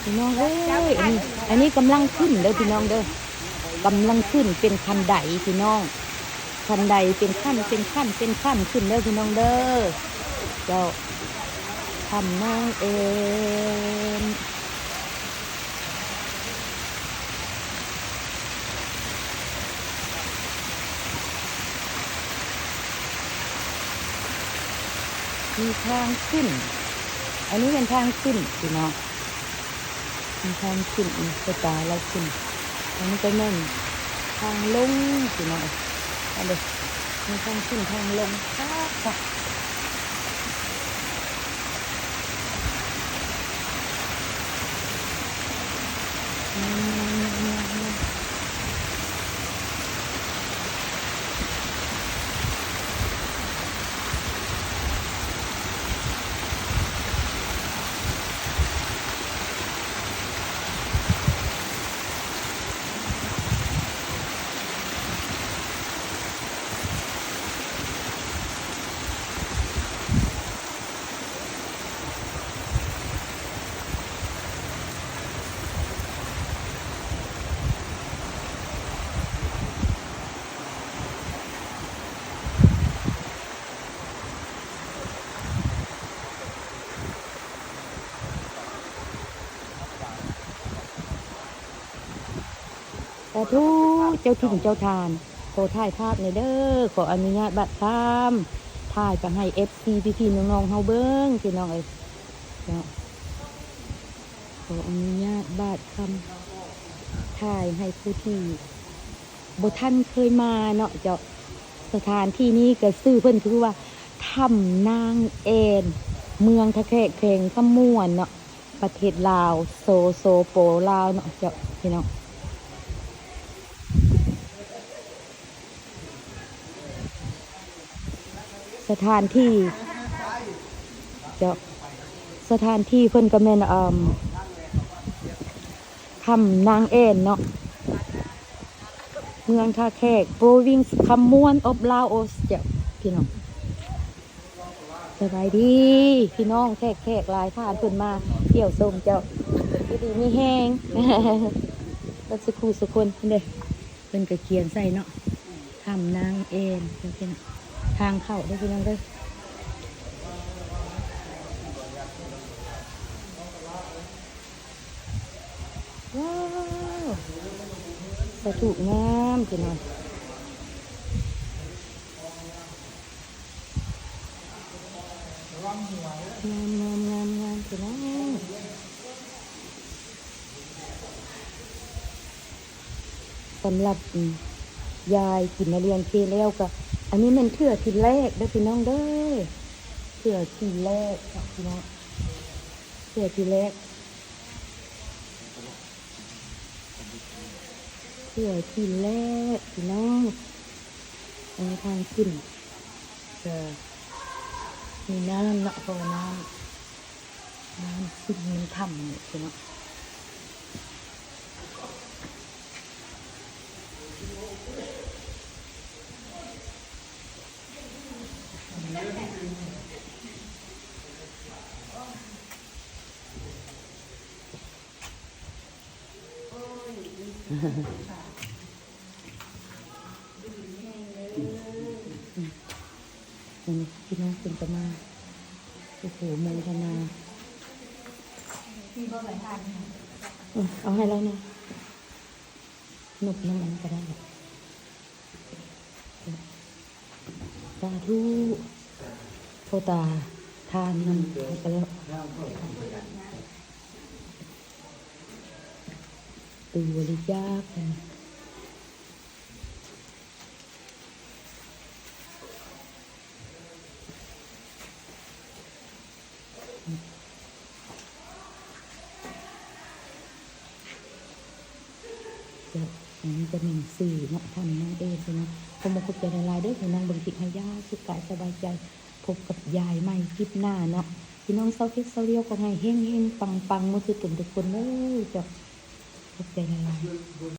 ພີ່ນ້ອງເອີຍ ອັນນີ້ ອັນນີ້ກຳລັງຂຶ້ນເດີພີ່ນ້ອງເດີ ກຳລັງຂຶ້ນເປັນຂັ້ນໄດພີ່ນ້ອງ ຂັ້ນໄດເປັນຂັ້ນ ເປັນຂັ້ນ ເປັນຂັ້ນຂຶ້ນເດີພີ່ນ້ອງເດີ ເຈົ້າ ຖ້ຳນາງແອນ. ມີທາງຂຶ້ນ ອັນນີ້ແມ່ນທາງຂຶ້ນພີ່ນ້ອງ ມີທາງຂຶ້ນ ນີ້ ໄປຕາລາວຂຶ້ນ ອັນນີ້ກໍແມ່ນທາງລົງພີ່ນ້ອງ ອັນເດ ມີທາງຂຶ້ນທາງລົງ ຄັກໆ. ສາທຸ ເຈົ້າຖິ່ນເຈົ້າຖານ ຂໍຖ່າຍພາບແດ່ເດີ ຂໍອະນຸຍາດບາດຄຳ ຖ່າຍໄປໃຫ້ເອັຟຊີພີ່ໆນ້ອງໆເຮົາເບິ່ງ ພີ່ນ້ອງເອີຍເນາະ ຂໍອະນຸຍາດບາດຄຳ ຖ່າຍໃຫ້ຜູ້ທີ່ບໍ່ທັນເຄີຍມາເນາະເຈົ້າ ສະຖານທີ່ນີ້ກໍຊື່ເພິ່ນຄືວ່າ ຖ້ຳນາງແອນ ເມືອງທ່າແຂກ ແຂວງຄຳມ່ວນເນາະ ປະເທດລາວ ສສປ ລາວເນາະເຈົ້າ ພີ່ນ້ອງ ສະຖານທີ່ ເຈົ້າ ສະຖານທີ່ເພິ່ນກໍແມ່ນ ເອີ່ມ ຖ້ຳນາງແອນເນາະ ເມືອງທ່າແຂກ Province Khammouane of Laos ເຈົ້າ ພີ່ນ້ອງ. ສະບາຍດີພີ່ນ້ອງ ແຂກໆຫຼາຍທ່ານເພິ່ນມາທ່ຽວຊົມເຈົ້າ ຢູ່ດີມີແຮງເບິດສູ່ຄູ່ສູ່ຄົນເດ້ ເພິ່ນກໍຂຽນໃສ່ເນາະ ຖ້ຳນາງແອນ ເຈົ້າ ພີ່ນ້ອງ ທາງເຂົ້າເດີພີ່ນ້ອງເດີ ວ້າວ ສາທຸ ງາມພີ່ນ້ອງ. ງາມໆໆໆ ພີ່ນ້ອງ ສຳລັບ ອືມ ຍາຍກິນນະລຽນເຄແລ້ວກະ ອັນນີ້ແມ່ນເທື່ອທີແລກເດີພີ່ນ້ອງເດີ ເທື່ອທີແລກເນາະພີ່ນ້ອງ ເທື່ອທີແລກ ເທື່ອທີແລກພີ່ນ້ອງ ເອີ ທາງຂຶ້ນ ກະມີນ້ຳເນາະ ເພາະວ່ານ້ຳ ນ້ຳຂຶ້ນມັນຖ້ຳນີ້ເນາະ. ອັນນີ້ພີ່ນ້ອງເພິ່ນກໍມາ ໂອ້ໂຫ ໂມທະນາ ອືມ ເອົາໃຫ້ລາວແດ່ ນົບນຳອັນນັ້ນກໍໄດ້ ສາທຸ ພໍ່ຕາທານນຳເອົາໄປແລ້ວ ຕູ້ບໍລິຈາກ ເຈົ້າ ອັນນີ້ກະແມ່ນຊື່ເນາະ ຖ້ຳນາງແອນເນາະ ຂໍຂອບໃຈຫຼາຍໆເດີ ໃຫ້ນ້ອງເບິ່ງຄລິບໃຫ້ຢ່າສຸກກາຍສະບາຍໃຈ ພົບກັບຍາຍໃໝ່ຄລິບໜ້າເນາະ ພີ່ນ້ອງຊາວເພັດຊາວລຽວ ຂໍໃຫ້ເຮັງໆ ປັງໆ ໝົດສູ່ຕົນທຸກຄົນເດີ ເຈົ້າ ຂອບໃຈຫຼາຍໆ.